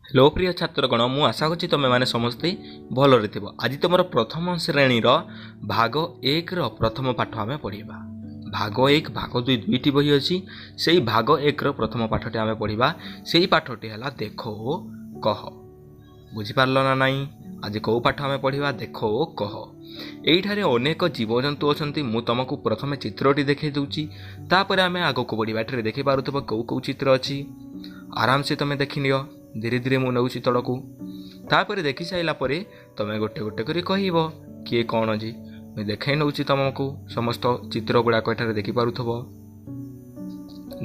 Hello ପ୍ରିୟ ଛାତ୍ରଗଣ, ମୁଁ ଆଶା କରୁଛି ତୁମେମାନେ ସମସ୍ତେ ଭଲରେ ଥିବ। ଆଜି ତୁମର ପ୍ରଥମ ଶ୍ରେଣୀର ଭାଗ 1ର ପ୍ରଥମ ପାଠ ଆମେ ପଢ଼ିବା। ଭାଗ 1, ଭାଗ 2 ଦୁଇଟି ବହି ଅଛି। ସେଇ ଭାଗ 1ର ପ୍ରଥମ ପାଠଟି ଆମେ ପଢ଼ିବା। ସେଇ ପାଠଟି ହେଲା ଦେଖ ଓ କହ। ବୁଝିପାରିଲ ନା ନାହିଁ? ଆଜି କେଉଁ ପାଠ ଆମେ ପଢ଼ିବା? ଦେଖ ଓ କହ। ଏଇଠାରେ ଅନେକ ଜୀବଜନ୍ତୁ ଅଛନ୍ତି। ମୁଁ ତୁମକୁ ପ୍ରଥମେ ଚିତ୍ରଟି ଦେଖାଇ ଦେଉଛି, ତାପରେ ଆମେ ଆଗକୁ ବଢ଼ିବା। ଏଠାରେ ଦେଖିପାରୁଥିବ କେଉଁ କେଉଁ ଚିତ୍ର ଅଛି। ଆରାମସେ ତୁମେ ଦେଖିନିଅ। ଧୀରେ ଧୀରେ ମୁଁ ନେଉଛି ତଳକୁ। ତାପରେ ଦେଖି ସାରିଲା ପରେ ତୁମେ ଗୋଟେ ଗୋଟେ କରି କହିବ କିଏ କ'ଣ ଅଛି। ମୁଁ ଦେଖାଇ ନେଉଛି ତୁମକୁ ସମସ୍ତ ଚିତ୍ର ଗୁଡ଼ାକ ଏଠାରେ ଦେଖିପାରୁଥିବ।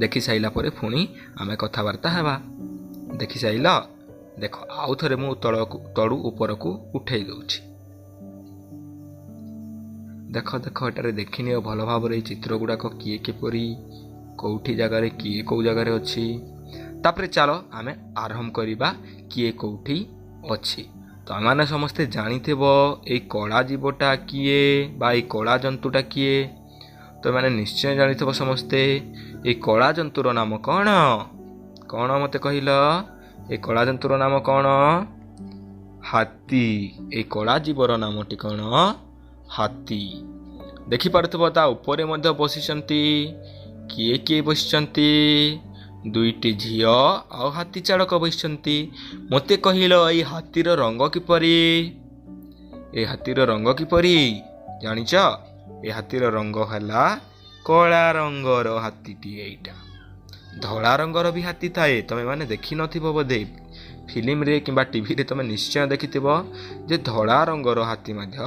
ଦେଖି ସାରିଲା ପରେ ପୁଣି ଆମେ କଥାବାର୍ତ୍ତା ହେବା। ଦେଖିସାରିଲ? ଦେଖ, ଆଉ ଥରେ ମୁଁ ତଳକୁ ତଳୁ ଉପରକୁ ଉଠେଇ ଦେଉଛି। ଦେଖ ଦେଖ, ଏଠାରେ ଦେଖିନିଅ ଭଲ ଭାବରେ ଏଇ ଚିତ୍ର ଗୁଡ଼ାକ କିଏ କିପରି କେଉଁଠି ଜାଗାରେ କିଏ କେଉଁ ଜାଗାରେ ଅଛି। ତାପରେ ଚାଲ ଆମେ ଆରମ୍ଭ କରିବା କିଏ କେଉଁଠି ଅଛି। ତମେମାନେ ସମସ୍ତେ ଜାଣିଥିବ ଏଇ କଳା ଜୀବଟା କିଏ ବା ଏଇ କଳା ଜନ୍ତୁଟା କିଏ। ତୁମେମାନେ ନିଶ୍ଚୟ ଜାଣିଥିବ ସମସ୍ତେ। ଏଇ କଳା ଜନ୍ତୁର ନାମ କ'ଣ? କ'ଣ ମୋତେ କହିଲ? ଏଇ କଳା ଜନ୍ତୁର ନାମ କ'ଣ? ହାତୀ। ଏଇ କଳା ଜୀବର ନାମଟି କ'ଣ? ହାତୀ। ଦେଖିପାରୁଥିବ ତା ଉପରେ ମଧ୍ୟ ବସିଛନ୍ତି। କିଏ କିଏ ବସିଛନ୍ତି? ଦୁଇଟି ଝିଅ ଆଉ ହାତୀ ଚାଳକ ବସିଛନ୍ତି। ମୋତେ କହିଲ ଏଇ ହାତୀର ରଙ୍ଗ କିପରି? ଏ ହାତୀର ରଙ୍ଗ କିପରି ଜାଣିଛ? ଏ ହାତୀର ରଙ୍ଗ ହେଲା କଳା ରଙ୍ଗର ହାତୀଟି। ଏଇଟା ଧଳା ରଙ୍ଗର ବି ହାତୀ ଥାଏ, ତମେମାନେ ଦେଖିନଥିବ ବୋଧେ। ଫିଲ୍ମରେ କିମ୍ବା ଟିଭିରେ ତମେ ନିଶ୍ଚୟ ଦେଖିଥିବ ଯେ ଧଳା ରଙ୍ଗର ହାତୀ ମଧ୍ୟ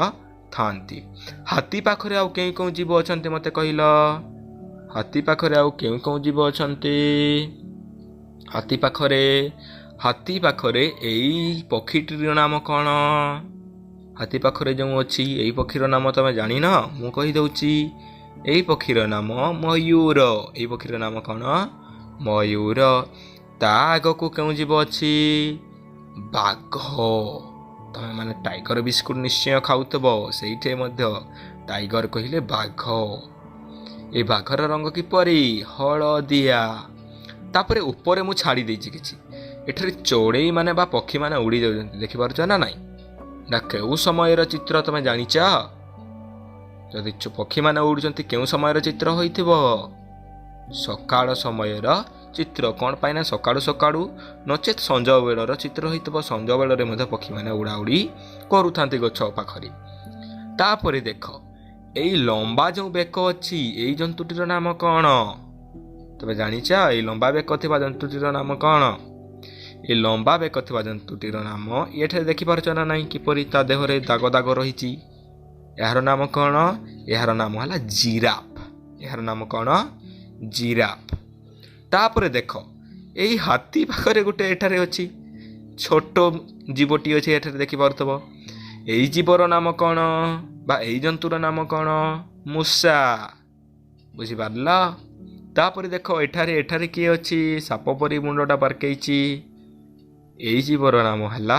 ଥାଆନ୍ତି। ହାତୀ ପାଖରେ ଆଉ କେଉଁ କେଉଁ ଜୀବ ଅଛନ୍ତି ମୋତେ କହିଲ? ହାତୀ ପାଖରେ ଆଉ କେଉଁ କେଉଁ ଜୀବ ଅଛନ୍ତି? ହାତୀ ପାଖରେ, ହାତୀ ପାଖରେ ଏଇ ପକ୍ଷୀଟିର ନାମ କ'ଣ? ହାତୀ ପାଖରେ ଯେଉଁ ଅଛି ଏଇ ପକ୍ଷୀର ନାମ ତମେ ଜାଣିନ? ମୁଁ କହିଦେଉଛି, ଏଇ ପକ୍ଷୀର ନାମ ମୟୂର। ଏଇ ପକ୍ଷୀର ନାମ କ'ଣ? ମୟୂର। ତା ଆଗକୁ କେଉଁ ଜୀବ ଅଛି? ବାଘ। ତମେ ମାନେ ଟାଇଗର ବିସ୍କୁଟ ନିଶ୍ଚୟ ଖାଉଥିବ, ସେଇଠି ମଧ୍ୟ ଟାଇଗର କହିଲେ ବାଘ। ଏ ବାଘର ରଙ୍ଗ କିପରି? ହଳଦିଆ। ତାପରେ ଉପରେ ମୁଁ ଛାଡ଼ି ଦେଇଛି କିଛି। ଏଠାରେ ଚଢ଼େଇ ମାନେ ବା ପକ୍ଷୀମାନେ ଉଡ଼ି ଯାଉଛନ୍ତି, ଦେଖିପାରୁଛ ନା ନାଇଁ? ନା କେଉଁ ସମୟର ଚିତ୍ର ତମେ ଜାଣିଛ? ଯଦି ପକ୍ଷୀମାନେ ଉଡ଼ୁଛନ୍ତି କେଉଁ ସମୟର ଚିତ୍ର ହୋଇଥିବ? ସକାଳ ସମୟର ଚିତ୍ର। କ'ଣ ପାଇଁ ନା ସକାଳୁ ସକାଳୁ, ନଚେତ୍ ସଞ୍ଜ ବେଳର ଚିତ୍ର ହୋଇଥିବ। ସଞ୍ଜ ବେଳରେ ମଧ୍ୟ ପକ୍ଷୀମାନେ ଉଡ଼ାଉଡ଼ି କରୁଥାନ୍ତି ଗଛ ପାଖରେ। ତାପରେ ଦେଖ, ଏଇ ଲମ୍ବା ଯେଉଁ ବେକ ଅଛି ଏଇ ଜନ୍ତୁଟିର ନାମ କ'ଣ ତମେ ଜାଣିଛ? ଏଇ ଲମ୍ବା ବେକ ଥିବା ଜନ୍ତୁଟିର ନାମ କ'ଣ? ଏଇ ଲମ୍ବା ବେକ ଥିବା ଜନ୍ତୁଟିର ନାମ ଏଠାରେ ଦେଖିପାରୁଛ ନା ନାହିଁ କିପରି ତା ଦେହରେ ଦାଗ ଦାଗ ରହିଛି? ଏହାର ନାମ କ'ଣ? ଏହାର ନାମ ହେଲା ଜିରାଫ। ଏହାର ନାମ କ'ଣ? ଜିରାଫ। ତାପରେ ଦେଖ, ଏଇ ହାତୀ ପାଖରେ ଗୋଟେ ଏଠାରେ ଅଛି ଛୋଟ ଜୀବଟି ଅଛି, ଏଠାରେ ଦେଖିପାରୁଥିବ। ଏଇ ଜୀବର ନାମ କ'ଣ ବା ଏଇ ଜନ୍ତୁର ନାମ କ'ଣ? ମୂଷା। ବୁଝିପାରିଲ? ତାପରେ ଦେଖ, ଏଠାରେ ଏଠାରେ କିଏ ଅଛି? ସାପ ପରି ମୁଣ୍ଡଟା ପାର୍କେଇଛି। ଏଇ ଜୀବର ନାମ ହେଲା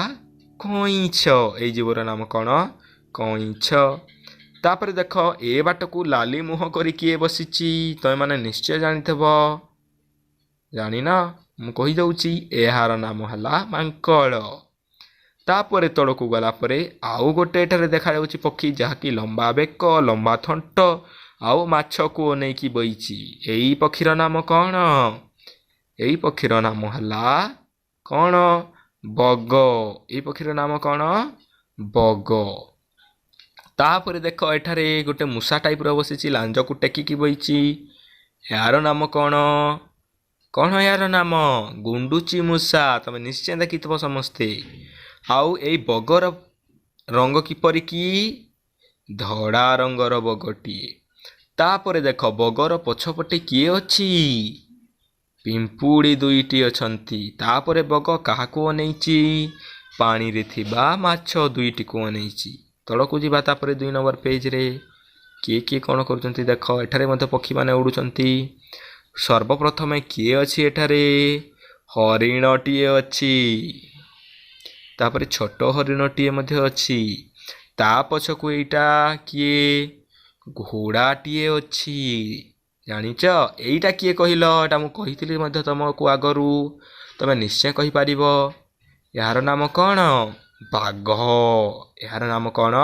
କଇଁଛ। ଏଇ ଜୀବର ନାମ କ'ଣ? କଇଁଛ। ତାପରେ ଦେଖ, ଏ ବାଟକୁ ଲାଲି ମୁହଁ କରି କିଏ ବସିଛି? ତମେମାନେ ନିଶ୍ଚୟ ଜାଣିଥିବ। ଜାଣିନ? ମୁଁ କହିଦେଉଛି, ଏହାର ନାମ ହେଲା ମାଙ୍କଡ଼। ତାପରେ ତଳକୁ ଗଲା ପରେ ଆଉ ଗୋଟେ ଏଠାରେ ଦେଖାଯାଉଛି ପକ୍ଷୀ, ଯାହାକି ଲମ୍ବା ବେକ, ଲମ୍ବା ଥଣ୍ଟ ଆଉ ମାଛକୁ ଅନେଇକି ବଇଛି। ଏଇ ପକ୍ଷୀର ନାମ କ'ଣ? ଏଇ ପକ୍ଷୀର ନାମ ହେଲା କ'ଣ? ବଗ। ଏଇ ପକ୍ଷୀର ନାମ କ'ଣ? ବଗ। ତାପରେ ଦେଖ, ଏଠାରେ ଗୋଟେ ମୂଷା ଟାଇପ୍ର ବସିଛି, ଲାଞ୍ଜକୁ ଟେକିକି ବଇଛି। ଏହାର ନାମ କ'ଣ? କ'ଣ ଏହାର ନାମ? ଗୁଣ୍ଡୁଚି ମୂଷା। ତମେ ନିଶ୍ଚୟ ଦେଖିଥିବ ସମସ୍ତେ। ଆଉ ଏଇ ବଗର ରଙ୍ଗ କିପରି କି? ଧଳା ରଙ୍ଗର ବଗଟିଏ। ତାପରେ ଦେଖ, ବଗର ପଛପଟେ କିଏ ଅଛି? ପିମ୍ପୁଡ଼ି ଦୁଇଟି ଅଛନ୍ତି। ତାପରେ ବଗ କାହାକୁ ଅନେଇଛି? ପାଣିରେ ଥିବା ମାଛ ଦୁଇଟିକୁ ଅନେଇଛି। ତଳକୁ ଯିବା। ତାପରେ 2 ନମ୍ବର ପେଜରେ କିଏ କିଏ କ'ଣ କରୁଛନ୍ତି ଦେଖ। ଏଠାରେ ମଧ୍ୟ ପକ୍ଷୀମାନେ ଉଡ଼ୁଛନ୍ତି। ସର୍ବପ୍ରଥମେ କିଏ ଅଛି ଏଠାରେ? ହରିଣଟିଏ ଅଛି। ତାପରେ ଛୋଟ ହରିଣଟିଏ ମଧ୍ୟ ଅଛି। ତା ପଛକୁ ଏଇଟା କିଏ? ଘୋଡ଼ାଟିଏ ଅଛି। ଜାଣିଛ ଏଇଟା କିଏ କହିଲ? ଏଇଟା ମୁଁ କହିଥିଲି ମଧ୍ୟ ତମକୁ ଆଗରୁ, ତମେ ନିଶ୍ଚୟ କହିପାରିବ। ଏହାର ନାମ କ'ଣ? ବାଘ। ଏହାର ନାମ କ'ଣ?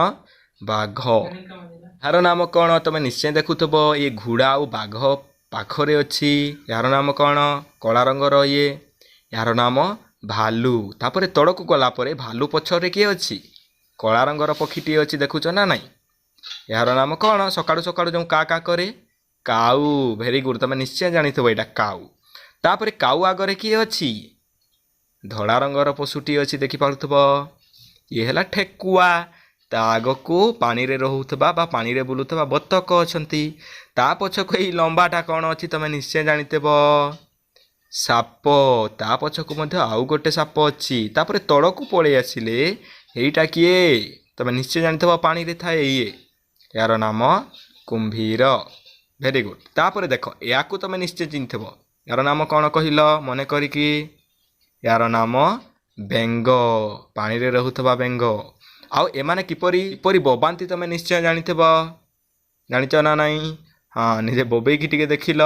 ବାଘ। ଏହାର ନାମ କ'ଣ? ତମେ ନିଶ୍ଚୟ ଦେଖୁଥିବ, ଇଏ ଘୋଡ଼ା ଆଉ ବାଘ ପାଖରେ ଅଛି। ଏହାର ନାମ କ'ଣ? କଳା ରଙ୍ଗର ଇଏ, ଏହାର ନାମ ଭାଲୁ। ତାପରେ ତଳକୁ ଗଲା ପରେ ଭାଲୁ ପଛରେ କିଏ ଅଛି? କଳା ରଙ୍ଗର ପକ୍ଷୀଟିଏ ଅଛି, ଦେଖୁଛ ନା ନାଇଁ? ଏହାର ନାମ କ'ଣ? ସକାଳୁ ସକାଳୁ ଯେଉଁ କା କା କରେ, କାଉ। ଭେରି ଗୁଡ୍, ତମେ ନିଶ୍ଚୟ ଜାଣିଥିବ ଏଇଟା କାଉ। ତାପରେ କାଉ ଆଗରେ କିଏ ଅଛି? ଧଳା ରଙ୍ଗର ପଶୁଟିଏ ଅଛି, ଦେଖିପାରୁଥିବ। ଇଏ ହେଲା ଠେକୁଆ। ତା ଆଗକୁ ପାଣିରେ ରହୁଥିବା ବା ପାଣିରେ ବୁଲୁଥିବା ବତକ ଅଛନ୍ତି। ତା ପଛକୁ ଏଇ ଲମ୍ବାଟା କ'ଣ ଅଛି? ତମେ ନିଶ୍ଚୟ ଜାଣିଥିବ, ସାପ। ତା ପଛକୁ ମଧ୍ୟ ଆଉ ଗୋଟେ ସାପ ଅଛି। ତାପରେ ତଳକୁ ପଳେଇ ଆସିଲେ ଏଇଟା କିଏ? ତମେ ନିଶ୍ଚୟ ଜାଣିଥିବ, ପାଣିରେ ଥାଏ ଇଏ। ଏହାର ନାମ କୁମ୍ଭୀର। Very good. ତାପରେ ଦେଖ, ଏହାକୁ ତମେ ନିଶ୍ଚୟ ଚିହ୍ନିଥିବ। ଏହାର ନାମ କ'ଣ କହିଲ ମନେ କରିକି? ଏହାର ନାମ ବେଙ୍ଗ, ପାଣିରେ ରହୁଥିବା ବେଙ୍ଗ। ଆଉ ଏମାନେ କିପରି କିପରି ବୋବାନ୍ତି ତମେ ନିଶ୍ଚୟ ଜାଣିଥିବ, ଜାଣିଛ ନା ନାଇଁ? ହଁ, ନିଜେ ବୋବେଇକି ଟିକେ ଦେଖିଲ।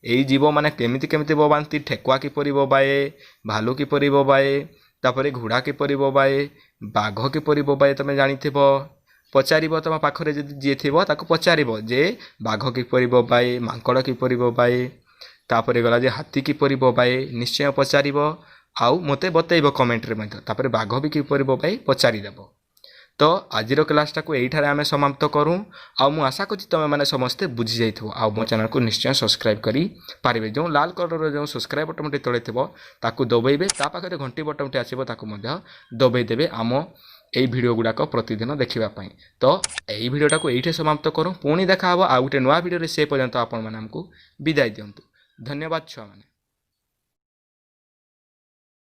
ଏଇ ଜୀବମାନେ କେମିତି କେମିତି ବୋବାନ୍ତି। ଠେକୁଆ କିପରି ବୋବାଏ, ଭାଲୁ କିପରି ବୋବାଏ, ତାପରେ ଘୋଡ଼ା କିପରି ବୋବାଏ, ବାଘ କିପରି ବୋବାଏ ତମେ ଜାଣିଥିବ। ପଚାରିବ ତମ ପାଖରେ ଯଦି ଯିଏ ଥିବ ତାକୁ ପଚାରିବ ଯେ ବାଘ କିପରି ବୋବାଏ, ମାଙ୍କଡ଼ କିପରି ବୋବାଏ, ତାପରେ ଗଲା ଯେ ହାତୀ କିପରି ବୋବାଏ, ନିଶ୍ଚୟ ପଚାରିବ ଆଉ ମୋତେ ବତେଇବ କମେଣ୍ଟରେ ମଧ୍ୟ। ତାପରେ ବାଘ ବି କିପରି ବୋବାଏ ପଚାରିଦେବ। ତ ଆଜିର କ୍ଲାସ୍ଟାକୁ ଏଇଠାରେ ଆମେ ସମାପ୍ତ କରୁଁ। ଆଉ ମୁଁ ଆଶା କରୁଛି ତୁମେମାନେ ସମସ୍ତେ ବୁଝି ଯାଇଥିବ ଆଉ ମୋ ଚ୍ୟାନେଲକୁ ନିଶ୍ଚୟ ସବସ୍କ୍ରାଇବ୍ କରିପାରିବେ। ଯେଉଁ ଲାଲ କଲର୍ର ଯେଉଁ ସବସ୍କ୍ରାଇବ୍ ବଟନ୍ଟି ତଳେ ଥିବ ତାକୁ ଦବେଇବେ, ତା ପାଖରେ ଘଣ୍ଟି ବଟନ୍ଟି ଆସିବ ତାକୁ ମଧ୍ୟ ଦବେଇ ଦେବେ ଆମ ଏଇ ଭିଡ଼ିଓ ଗୁଡ଼ାକ ପ୍ରତିଦିନ ଦେଖିବା ପାଇଁ। ତ ଏଇ ଭିଡ଼ିଓଟାକୁ ଏଇଠି ସମାପ୍ତ କରୁଁ। ପୁଣି ଦେଖା ହେବ ଆଉ ଗୋଟେ ନୂଆ ଭିଡ଼ିଓରେ। ସେ ପର୍ଯ୍ୟନ୍ତ ଆପଣମାନେ ଆମକୁ ବିଦାୟ ଦିଅନ୍ତୁ। ଧନ୍ୟବାଦ ଛୁଆମାନେ।